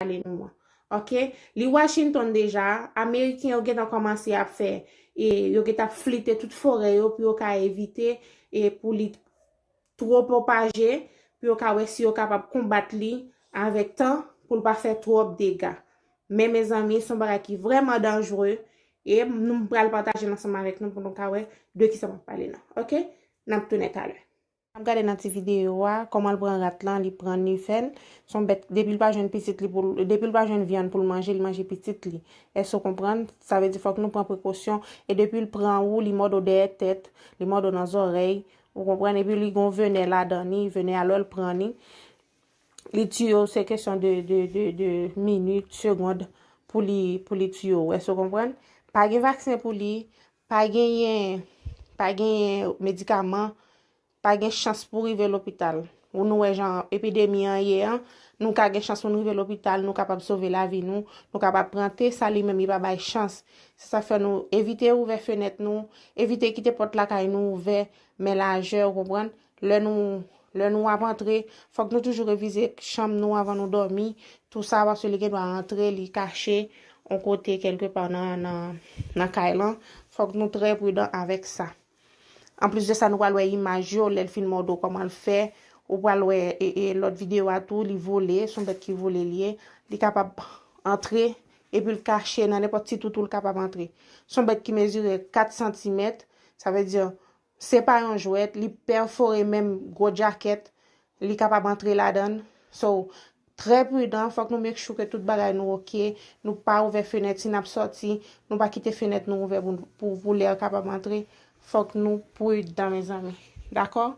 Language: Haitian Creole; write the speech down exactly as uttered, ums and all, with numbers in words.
pale nou an. Ok? Li Washington deja, Ameriken yo gentan kòmanse ap fè, e yo gentan ap flite tout forè yo pou yo ka evite, e pou li twò pwopaje, pou yo ka wè si yo kapab konbat li avèk tan, pou l pa fè twòp dega. Men, mezanmi, se yon bagay ki vrèman danjere, e nou pral pataje l ansanm avèk nou pou nou ka wè de kisa m ap pale nan. Ok? N ap tounen talè. N ap gade nan ti videyo a, kòman l pran rat lan, li pran l, li fè l. Se yon bèt, depi l pa jwenn pitit li pou l, depi l pa jwenn vyann pou l manje, li manje pitit li. Èske w konprann? Sa vle di fòk nou pran prekosyon. E depi l pran ou, li mòde w dèyè tèt, li mòde w nan zòrèy, ou konprann? Epi li gen yon venè ladan li, venè a lè l pran li, li tiye w, se kesyon de, de, de, de minit, segond pou li, pou li tiye w. Èske w konprann? Pa gen vaksen pou li, pa genyen, pa genyen medikaman, pa gen chans pou rive lopital. Ou nou wè jan epidemi an ye an, nou ka gen chans pou nou rive lopital, nou kapab sove lavi nou, nou kapab pran te, sa li menm li pa bay chans. Se sa fè nou evite ouvè fenèt nou, evite kite pòt lakay nou ouvè, men lajè, ou konprann? Lè nou, lè nou ap antre, fòk nou toujou revize chanm nou anvan nou dòmi, tou sa, paske li gen dwa antre, li kache yon kote kèlkepa nan, nan, nan kay lan. Fòk nou trè pridan avèk sa. Anplis de sa, nou pral wè imaj yo, lè l fin mòde w kòman l fè. Ou pral wè e, e, lòt videyo a tou, li vole, se yon bèt ki vole l ye. Li kapab antre, epi l kache nan nenpòt ti toutou l kapab antre. Se yon bèt ki mezire kat santimèt, sa vle di, se pa yon jwèt, li pèfore menm gwo djakèt, li kapab antre ladan l. So, trè pridan, fòk nou make sure ke tout bagay nou ok, nou pa ouvè fenèt si n ap sòti, nou pa kite fenèt nou ouvè pou, pou, pou lè kapab antre. Fòk nou pridan, mezanmi. Dakò?